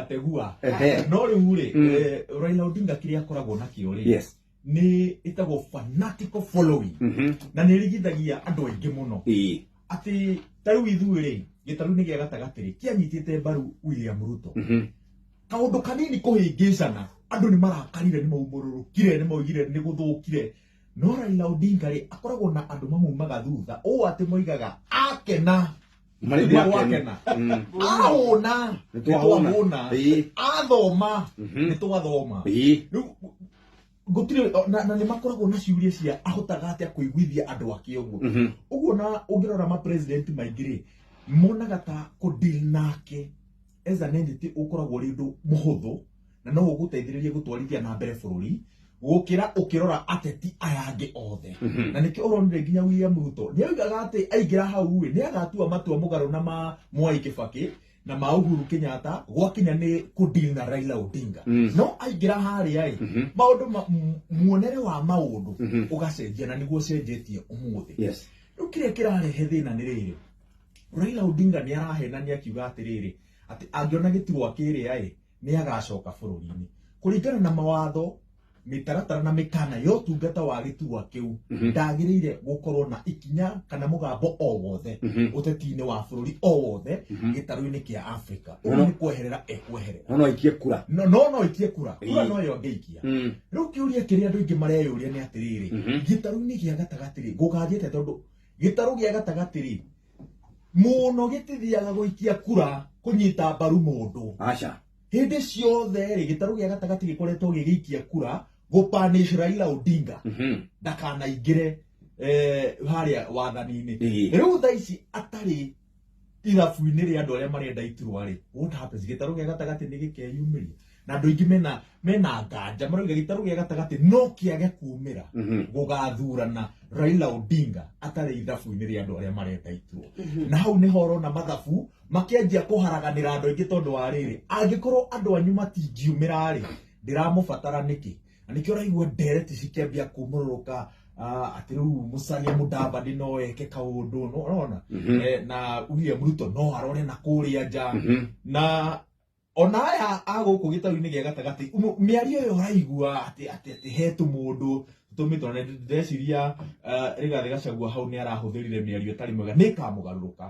Kategua. Ehe. No rĩu rĩ, Raila Odinga kĩrĩa akoragwo nakĩo rĩ, nĩ ĩtagwo fanatical following, na nĩ ĩrigithagia andũ aingĩ mũno, atĩ ta rĩu ithuĩ rĩ, gĩtarũ-inĩ gĩa gatagatĩ rĩ, kĩanyitĩte mbaru William Ruto. Kaũndũ kanini kũhĩngĩcana, andũ nĩ marakarire, nĩ maumũrũrũkire, nĩ maugire nĩ gũthũkire. No Raila Odinga rĩ, akoragwo na andũ mamumaga thutha ũũ atĩ moigaga akena Marĩ nĩ makenu. twakena, ahũna Nĩ nĩ twahũna. twahũna, athoma nĩ twathoma. Rĩu gũtirĩ na nĩ makoragwo na ciũria cia ahotaga atĩa kũiguithia andũ ake ũguo. Ũguo na ũngĩrora ma president maingĩ rĩ, monaga ta kũ deal nake as an entity ũkoragwo ũrĩ ũndũ mũhũthũ na no ũgũteithĩrĩrie gũtwarithia na mbere bũrũri gũkĩra ũkĩrora ateti aya angĩ othe. Na nĩkĩo ũronire nginya William Ruto nĩ oigaga atĩ aingĩra hau rĩ, nĩ agatua matua mũgarũ na ma Mwai Kibaki na ma Uhuru Kenyatta gwakinya nĩ kũ deal na Raila Odinga. No aingĩra harĩa ĩ, maũndũ muonere wa maũndũ ũgacenjia, na nĩguo ũcenjetie ũmũthĩ. Rĩu kĩrĩa kĩrarehe thĩna nĩ rĩrĩ, Raila Odinga nĩ arahenania akiuga atĩrĩrĩ, atĩ angĩona gĩturwa kĩrĩa ĩ, nĩ agacoka bũrũri-inĩ kũringana na mawatho, mĩtaratara na mĩkana ya ũtungata wa gĩturwa kĩu. Ndagĩrĩire gũkorwo na ikinya kana mũgambo o wothe ũteti-inĩ wa bũrũri o wothe gĩtarũ-inĩ kĩa Afrika. Ũguo nĩ kweherera ekweherera. No aikie kura. No aikie kura, kura no yo angĩikia. Rĩu kĩũria kĩrĩa andũ aingĩ mareyũria nĩ atĩrĩrĩ, gĩtarũ-inĩ gĩa gatagatĩ rĩ, gũgathiĩ atĩa? Tondũ gĩtarũ gĩa gatagatĩ rĩ, mũno gĩtithiaga gũikia kura kũnyita mbaru mũndũ. Aca. Hĩndĩ ciothe rĩ, gĩtarũ gĩa gatagatĩ gĩkoretwo gĩgĩikia kura gũpanish Raila Odinga ndakanaingĩre harĩa wathani-inĩ. Rĩu thaa ici atarĩ irabu-inĩ rĩa andũ arĩa marenda iturwa rĩ, what happens? Gĩtarũ gĩa gatagatĩ nĩ gĩkeyumĩria, na andũ aingĩ mena nganja, marauga gĩtarũ gĩa gatagatĩ no kĩage kumĩra gũgathurana Raila Odinga atarĩ ithabu-inĩ rĩa andũ arĩa marenda iturwa. Na hau nĩho ũrona mathabu makĩanjia kũharaganĩra andũ aingĩ, tondũ wa rĩrĩ, angĩkorwo andũ anyu matingiumĩra rĩ, ndĩramũbatara nĩkĩ? Na nĩkĩo ũraigua ndereti cikĩambia kumũrũrũka, atĩ rĩu Musalia Mudavadi no eke kaũndũ, no ũrona, na William Ruto no arore na kũrĩa nja, na ona aya a gũkũ gĩtarũ-inĩ gĩa gatagatĩ, mĩario ĩyo ũraigua atĩ he tũmũndũ tũtũmĩtwo, na ndĩreciria Rigathĩ Gachagua hau nĩ arahũthĩrire mĩario ĩtarĩ mwega, nĩ ĩkamũgarũrũka.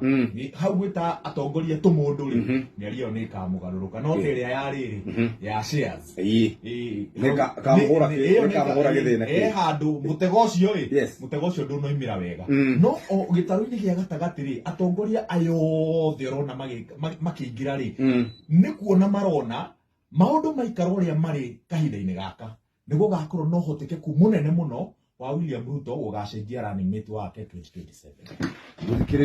Hau gwĩta atongoria tũmũndũ rĩ, mĩario ĩyo nĩ ĩkamũgarũrũka, no ta ĩrĩa ya rĩrĩ ya shares. Nĩ kamũhũra ĩyo nĩ kamũhũra gĩthĩna kĩ handũ mũtego ũcio ĩ, mũtego ũcio ndũnoimĩra wega. No o gĩtarũ-inĩ gĩa gatagatĩ rĩ, atongoria aya othe ũrona makĩingĩra rĩ, nĩ kuona marona maũndũ maikara ũrĩa marĩ kahinda-inĩ gaka, nĩ gũgakorwo na ũhotekeku mũnene mũno wa William Ruto gũgacenjia running mate wake 2027. Mũthikĩrĩria.